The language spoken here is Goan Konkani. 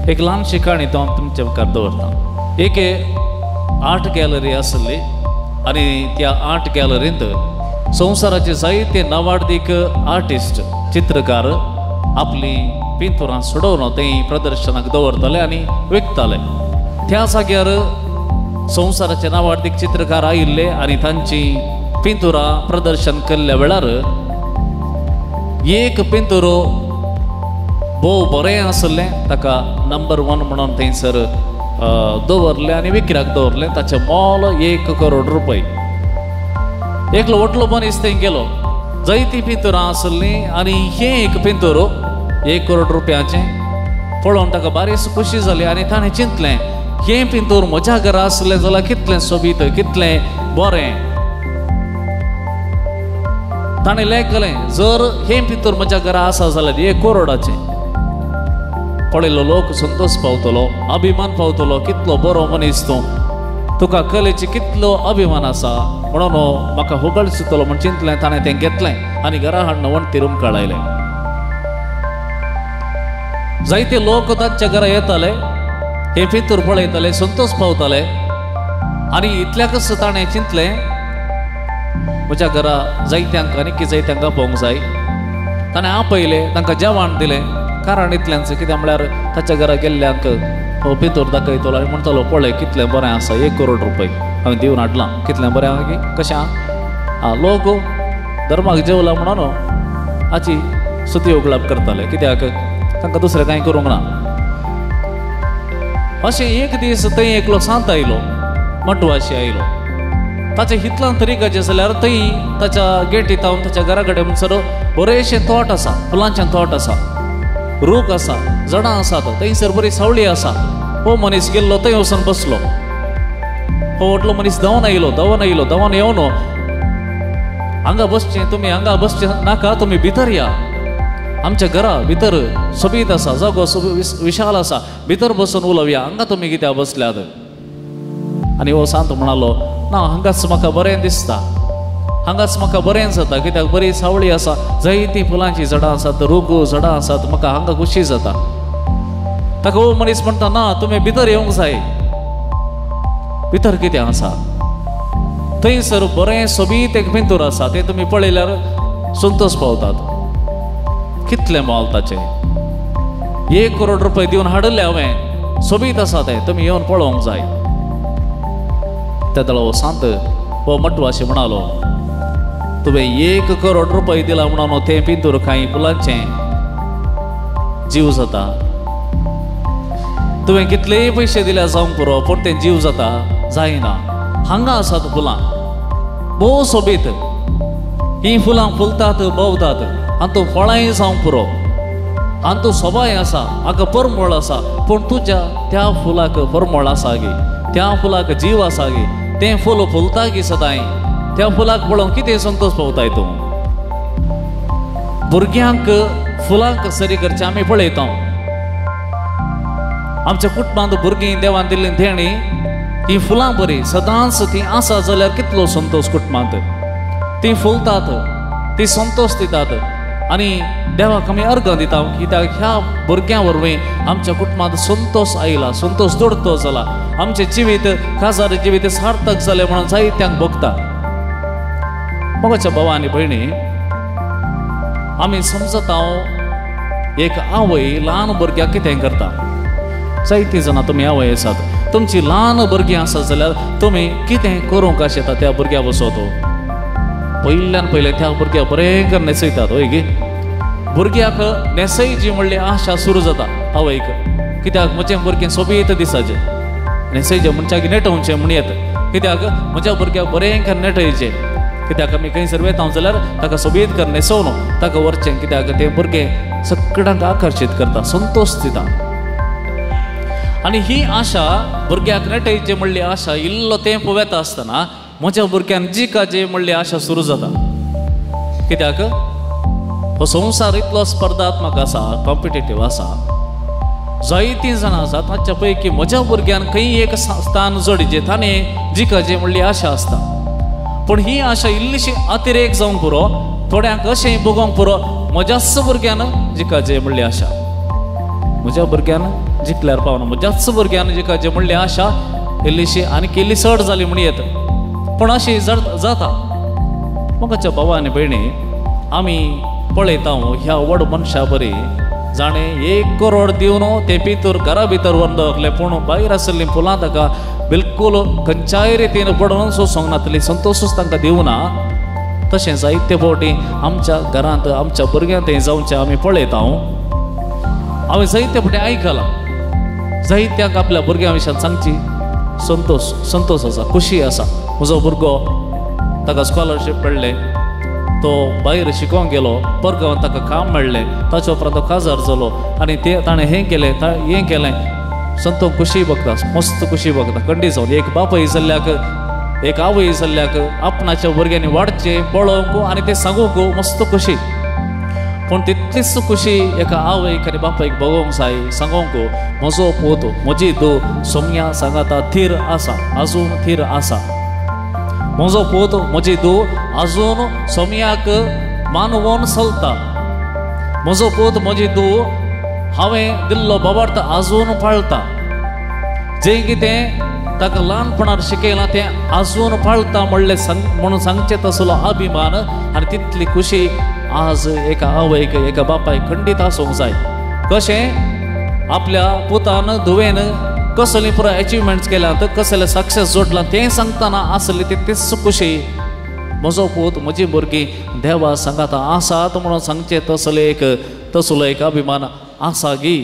एक ल्हानशी काणी तो हांव तुमच्या मुखार दवरता. एक आर्ट गॅलरी आसली आनी त्या आर्ट गॅलरींत संवसाराचे जायते नावाडदीक आर्टिस्ट चित्रकार आपली पिंतुरां सोडोवन थंय प्रदर्शनाक दवरताले आनी विकताले. त्या जाग्यार संवसाराचे नावाडदीक चित्रकार आयिल्ले आनी तांची पिंतुरां प्रदर्शन केल्ल्या वेळार एक पिंतूर भोव बरें आसलें, ताका नंबर 1 म्हणून थंयसर दवरलें आनी विक्र्याक दवरलें. ताचें मोल 1 करोड रुपये. एकलो व्हडलो मनीस थंय गेलो, जायतीं पिंतुरां आसलीं आनी हें एक पिंतूर 1 करोड रुपयाचें पळोवन ताका बारीच खोशी जाली आनी ताणें चिंतलें, हें पिंतूर म्हज्या घरा आसलें जाल्यार कितलें सोबीत, कितलें बरें. ताणें लेखलें, जर हें पिंतूर म्हज्या घरा आसा जाल्यार 1 करोडाचें. पळयलो लोक संतोष पावतलो, अभिमान पावतलो, कितलो बरो मनीस तूं, तुका कलेची कितलो अभिमान आसा म्हणून म्हाका होगळचितलो म्हण चिंतलें. ताणें तें घेतलें आनी घरा हाडून वण्टीर उमकाळायलें. जायते लोक तांच्या घरा येताले, हे पिंतूर पळयताले, संतोष पावताले आनी इतल्याकच ताणें चिंतलें, म्हज्या घरा जायत्यांक आनी जायत्यांक आपोवंक जाय. ताणें आपयलें, तांकां जेवण दिलें. कारण इतल्यांच कित्याक म्हळ्यार ताच्या घरा गेल्ल्यांक हो पिंतूर दाखयतलो आनी म्हणटलो, पळय कितलें बरें आसा, 1 करोड रुपये हांवें दिवन हाडलां, कितलें बरें आहा की कशें आहा. लोक धर्माक जेवला म्हणून हाची सुती उगळप करताले, कित्याक तांकां दुसरें कांय करूंक ना. अशें एक दीस थंय एकलो सांत आयलो, मटवाशी आयलो. ताच्या हितलान तरीकाचें जाल्यार थंय ताच्या गेटी थावन ताच्या घरा कडेन म्हणसर बरेंशें तोट आसा, फुलांचें तोट आसा, रूख आसा, झाडां आसात, थंयसर बरी सावळी आसा. हो मनीस गेल्लो थंय वचून बसलो. हो व्हडलो मनीस धांवन आयलो, धांवन आयलो, धांवन येवन हांगा बसचें, तुमी हांगा बसचें नाका, तुमी भितर या, आमच्या घरा भितर सोबीत आसा, जागो विशाल आसा, भितर बसून उलोवया, हांगा तुमी कित्याक बसल्यात. आनी हो सांत म्हणालो, ना हांगाच म्हाका बरें दिसता, हांगाच म्हाका बरें जाता, कित्याक बरी सावळी आसा, जायतीं फुलांचीं झाडां आसात, रूख झाडां आसात, म्हाका हांगा खोशी जाता. ताका हो मनीस म्हणटा, ना तुमी भितर येवंक जाय. भितर कितें आसा? थंयसर बरें सोबीत एक पिंतूर आसा, तें तुमी पळयल्यार संतोष पावतात. कितलें मोल ताचें, 1 करोड रुपये दिवन हाडिल्लें हांवें, सोबीत आसा तें, तुमी येवन पळोवंक जाय. तेदळो हो सांत हो मटवाशी म्हणालो, तुवें 1 करोड रुपये दिला म्हणून तें पिंतूर कांय फुलांचें जीव जाता. तुवें कितलेय पयशे दिल्या जावंक पुरो, पूण तें जीव जाता जायना. हांगा आसात फुलां भोव सोबीत, हीं फुलां फुलतात, भोंवतात, हातूंत फळांय जावंक पुरो, हातूंत सोबाय आसा, हाका परमळ आसा, पूण तुज्या त्या फुलाक परमळ आसा गी, त्या फुलाक जीव आसा गी, तें फूल फुलता गी सदांय, त्या फुलाक पळोवन कितें संतोष पावताय तूं. भुरग्यांक फुलांक सरी करचें आमी पळयता. आमच्या कुटुंबांत भुरगीं देवान दिल्लीं देणीं, हीं फुलां बरीं सदांच तीं आसा जाल्यार कितलो संतोष कुटुंबांत. तीं फुलतात, तीं संतोष दितात आनी देवाक आमी अर्गां दिता, कित्याक ह्या भुरग्यां वरवीं आमच्या कुटुंबांत संतोष आयला, संतोष दोडतो जाला, आमचें जिवीत काजार जिवीत सार्थक जालें म्हणून जायत्यांक भोगता. मोगाच्या भावा आनी भयणी, आमी समजता एक आवय ल्हान भुरग्याक कितें करता. जायतीं जाणां तुमी आवय आसात, तुमची ल्हान भुरगीं आसात जाल्यार तुमी कितें करूंक आशेता त्या भुरग्या बसोत. पयल्यान पयलें त्या भुरग्याक बरें कर न्हेसयतात, हय गी. भुरग्याक न्हेसयची म्हणली आशा सुरू जाता आवयक, कित्याक म्हजें भुरगें सोबीत दिसाचें, न्हेसयचें मनशाक नेटोवचें म्हण येता, कित्याक म्हज्या भुरग्याक बरें कर नेटयचें, कित्याक आमी खंयसर वेता जाल्यार ताका सोबीत कर न्हेसोवन ताका व्हरचें, कित्याक तें भुरगें सगळ्यांक आकर्शीत करता, संतोष दिता. आनी ही आशा भुरग्याक नेटयची म्हणली आशा इल्लो तेंप वेता आसतना म्हज्या भुरग्यान जिकाचे म्हणली आशा सुरू जाता. कित्याक हो संवसार इतलो स्पर्धात्मक आसा, कॉम्पिटेटीव आसा, जायतीं जाणां आसा, तांच्या पैकी म्हज्या भुरग्यान खंय एक स्थान जोडचें, ताणें जिकाचें म्हणली आशा आसता. पूण ही आशा इल्लीशी अतिरेक जावंक पुरो, थोड्यांक अशें भोगोवंक पुरो, म्हज्याच भुरग्यान जिकाचें म्हणली आशा, म्हज्या भुरग्यान जिखल्यार पावना. म्हज्याच भुरग्यान जिका जे म्हणली आशा इल्लीशी आनी केल्ली चड जाली म्हण येता, पूण अशी जाता. मोगाच्या भावा आनी भयणी, आमी पळयता ह्या व्हड मनशा बरी जाणें 1 करोड दिवन ते पितूर घरा भितर व्हरून दवरलें, पूण भायर आशिल्लीं फुलां ताका बिलकूल खंयच्याय रितीन पडून सोंसूंक नातली, संतोशूच तांकां दिवना. तशें जायते फावटी आमच्या घरांत आमच्या भुरग्यांत हें जावचें आमी पळयता. हांवें जायते फावटी आयकलां, जायत्यांक आपल्या भुरग्यां विशयान सांगची संतोश संतोश आसा, खुशी आसा. म्हजो भुरगो ताका स्कॉलरशीप मेळ्ळें, तो भायर शिकोवंक गेलो, परगांवांत ताका काम मेळ्ळें, ताचे उपरांत तो काजार जालो आनी ते ताणें हें केलें हें केलें. संतोष खुशी बघता, मस्त खुशी बघता खंडीत जावन. एक बापूय जाल्ल्याक, एक आवय जाल्ल्याक आपणाच्या भुरग्यांनी वाडचें पळोवंक आनी तें सांगूंक मस्त खुशी. पूण तितलीच खुशी एका आवयक आनी बापायक बघोवंक जाय, सांगोंक म्हजो पूत म्हजी धूव सोम्या सांगाता थीर आसा, आजून थीर आसा. म्हजो पूत म्हजी धूव आजून सोम्याक मानवोन चलता. म्हजो पूत म्हजी धूव हांवें दिल्लो बाबार्थ आजून पाळटा. जें कितें ताका ल्हानपणार शिकयलां तें आजून पाळटा म्हणलें म्हणून सांगचें तसलो अभिमान आनी तितली खुशी आज एका आवयक एका बापायक खंडीत आसूंक जाय. कशें आपल्या पुतान धुवेन कसली पुराय एचिवमेंट्स केल्यात, कसले सक्सेस जोडलां तें सांगतना आसली तितलीच खुशी. म्हजो पूत म्हजी भुरगीं देवा सांगाता आसात म्हणून सांगचें तसलो एक अभिमान आसा गी.